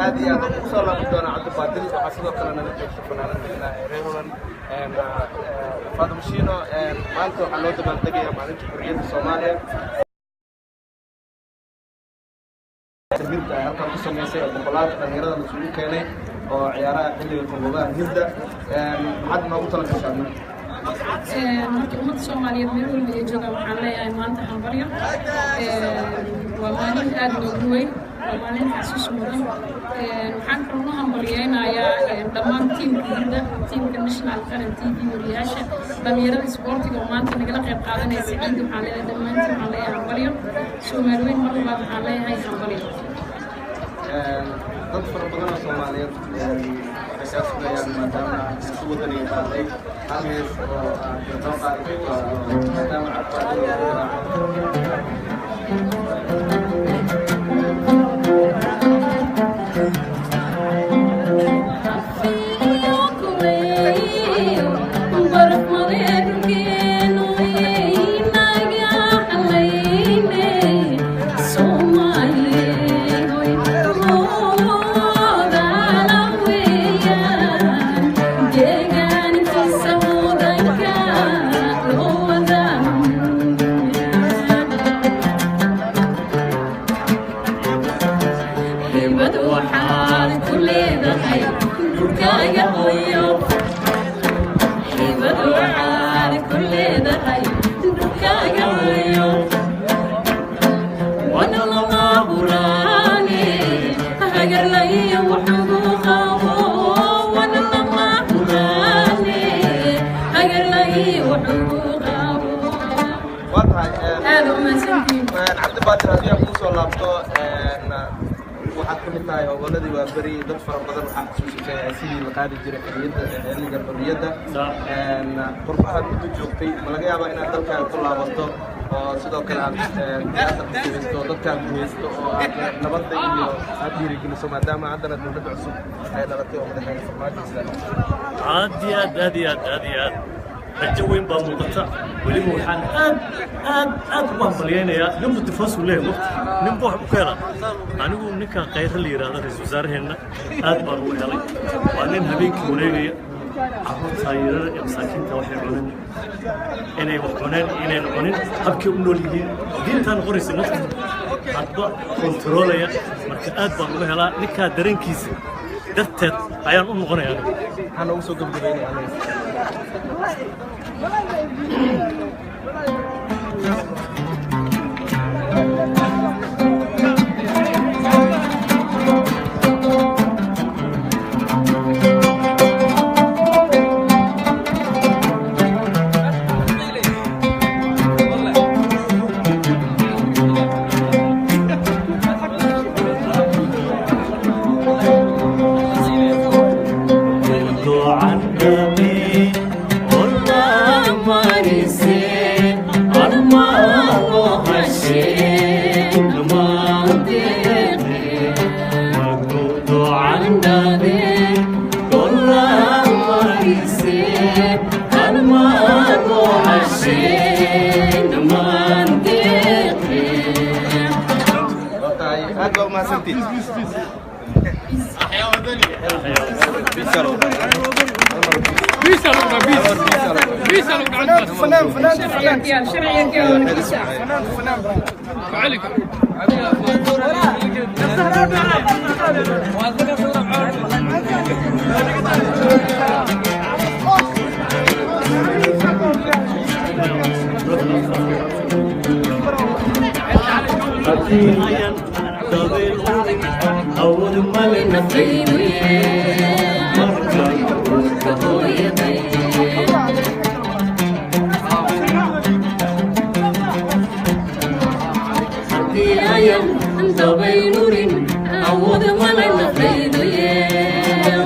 Aad iyo aad usoo laaban doonaa Cabdibaadil. Waxaa sidoo kale nala joogta fanaanadeenna ee reer Holand, Faadimo Shiino. Maanta waxaa loo dabaaldegayaa maalinta xorriyadda Soomaaliya. Hirda ay halkan ku samaysay oo boqolaalka dhalinyarada lasugu keenay oo ciyaaraha xilliga qaboobaha hirda, maxaad noogu tala gashaa? Horta ummadda Soomaaliyeed meel walba ay joogaan waxaan leeyahay maanta hambalyo. Waa maalin aad noogu weyn, waa maalin xasuus mudan. Waxaan kaloo u hambalyeynayaa dhammaan tiimka Hirda, tiimka National Qaran TV, wariyaasha, dhalinyarada isboortiga oo maanta nagala qayb qaadanaysa ciidda. Waxaan leeyahay dhammaantiin, waxaan leeyahay hambalyo. Soomaali weyn mar labaad waxaan leeyahay hambalyo. Dad fara badan oo Soomaaliyeed waxay kaa sugayaan, maadaama si wadaniga qaaday, hal hees oo aad noo qaaday, maadaama Cabdiqaadir. Hibad waxaad ku leedahay dhulkaaga hooyo, hibad waxaad ku leedahay dhulkaaga hooyo, wana lama huraane hagarlayo wuxugu qabo, wana lama huraane hagarlayo wuxugu qabo. Waa tahay. Aad u mahadsantihiin. Cabdibaadir, haddii aan kusoo laabto, waxaad ka mid tahay hogoladii waa beri. Dad fara badan waxaa xasuusatay sidii la qaadi jiray xorriyadda, xilliga xorriyadda. Qurbahaad muddo joogtay, ma laga yaabaa inaad dalkaaga ku laabato oo sidoo kale aad tiyaatar ku samaysto, dadkaaga ku haysto oo aad nabadda iyo aad dhiirigeliso, maadaama haddana dowladda cusub ay dhalatay oo madaxweyne Farmaajo isla Aad iyo aad, aad iyo aad, aad iyo aad rajo weyn baa muuqata. Weliba waxaan aad aad aad ugu hambalyaynayaa ninbu difaasuu leeyahay, waqti ninba wax u keena. Anigu ninka Khayre la yidhaahdo, ra-iisul wasaaraheenna, aad baan ugu helay. Waa nin habeenkii wareegaya carruurta yarada ee masaakiinta, waxay cunin, inay wax cuneen, inayna cunin, habkay u nool yihiin, diintaan qoraysa nafta hadba kontaroolaya. Marka aad baan uga helaa ninkaa, dareenkiisa darteed ayaan u noqonaya anigu. Maxaa noogu soo gabagabaynaya aniga? Waa tahay, aad baa umahadsantihin. Peace out, peace. Peace out. فنان فنان فنان. Sharciga sharciga. فنان فنان. عليك. Haddii dabayl awood male marka Hooyaday. Haddii ayan dabaylurin awood male nafayduye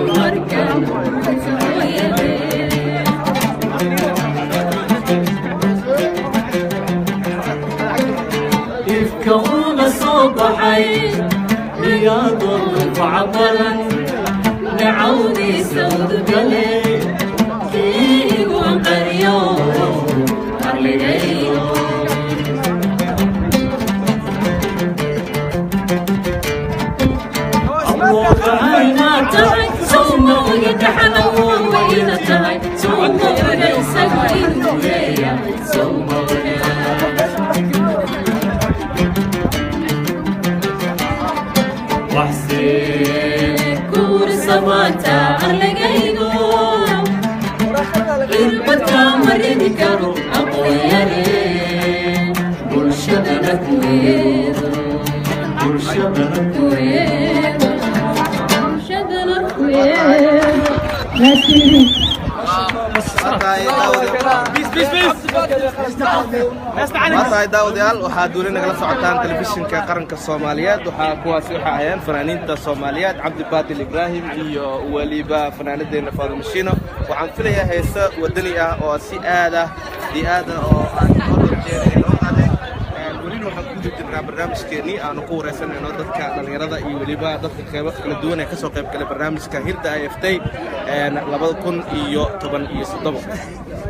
markan hooyaday. Ifka uga soo baxay iyadoo manfaca badan nacawdiisa udgale kiigu anqariyo arligaygo. Moogahay. Tahay sawmooga dhaxala wayna tahay sawmooga isagu inuu leeyahay sawmooga. Waxsee Kuursamaanta arlagaygo irbadka maridi karo aqoonyare bulshadana kuweedo. Bulshadana kuweedo, bulshadana kuweedo. Laakiin Waa tahay daawadayaal, waxaad weli nagala socotaan telefishinka qaranka Soomaaliyeed. Waxaa kuwaasi waxaa ahayeen fanaaniinta Soomaaliyeed Cabdi Baadil Ibraahim iyo weliba fanaanadeena Faadumo Shiino. Waxaan filayaa heese wadani ah oo si aad ah iyo aad ah oo aan loo jeeday loo qaaday. Welina waxaan ku guda jirnaa barnaamijkeennii aanu ku wareysanayno dadka dhallinyarada iyo weliba dadka qeybo kala duwan ee kasoo qayb galay barnaamijka Hirda IFT 2017.